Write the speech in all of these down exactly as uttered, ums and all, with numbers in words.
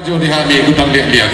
Jo di hami utang liat-liat.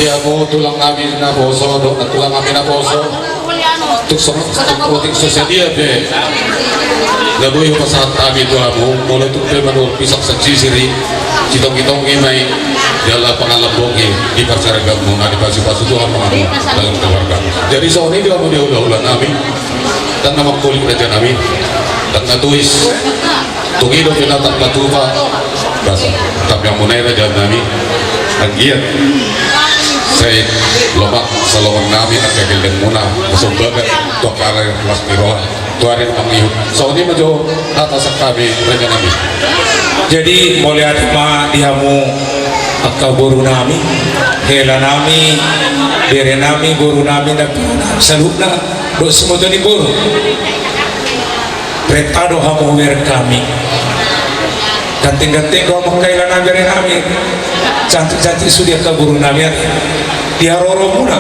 Hamu tulang nami naposo, dohot tulang nami naposo. Tung so, tung so sadia pe na boi hupasahat hami tu hamu, molo tung pe manurut pisak sasisir i, sitonggi-tonggi ma i, jala pangalambok i di parseragamuna, dipasupasu Tuhan ma hamu, dalam keluarga. Jadi songon i do hamu di hula-hula nami, ndang na mangkulik raja nami, ndang na tuis. Tung i do pe na tarpatupa. Basa, tapi hamu nai raja nami, anggiat sai lomak salongan nami angka gellengmuna, pasombagan tu angka las ni roha, tu ari na mangihut. Songon i ma jo hata sian hami raja nami. Jadi mauliate ma di hamu angka boru nami, hela nami, bere nami, boru nami, na saluhutna dohot simoto ni boru. Renta do hamu hubereng hami. Ganteng-ganteng do hamu angka hela nami, bere nami. Cantik-cantik sude angka boru nami, ate. Di haroromuna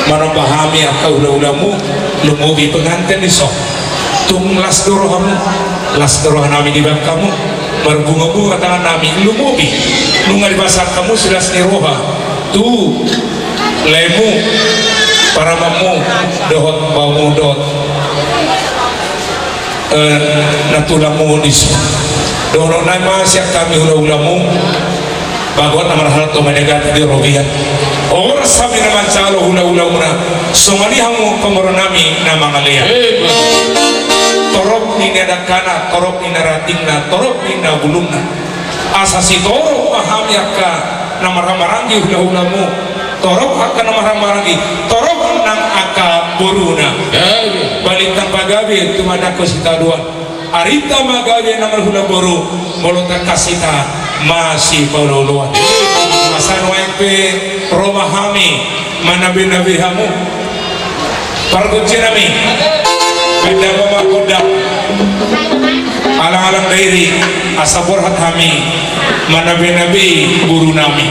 manomba hami angka hula-hulamu, lumobi penganten dison. Tung las do rohamu, las do roha nami dibahen hamu. Marbunga-bunga tangan nami, lumobi nunga dipasahat hamu silas ni roha tu laemu, paramanmu, dohot baomu, dohot eh, na tulangmu dison. Dohonon nai ma sian hami hula-hulamu, bagot na marhalto, manegati di robean. Horas hami na manjalo hula-hulamuna, songon i hamu pamoruon nami na mangalean. Torop ninna dangkana, torop ninna rantingna, torop ninna bulungna. Asa sitorop ma hami angka na marhahamaranggi hula-hulamu, torop angka na marhahamaranggi, torop nang angka boruna. Balintang ma gabe tumandangkon sitadoan. Arinta ma gabe na marhula boru, molo tangkas hita masipaolo-oloan. Asa nuaeng pe ro ma hami manabe-nabe hamu. Pargonsi nami, baen damang ma gondang, alang-alang dairi, asa borhat hami manabe-nabe boru nami.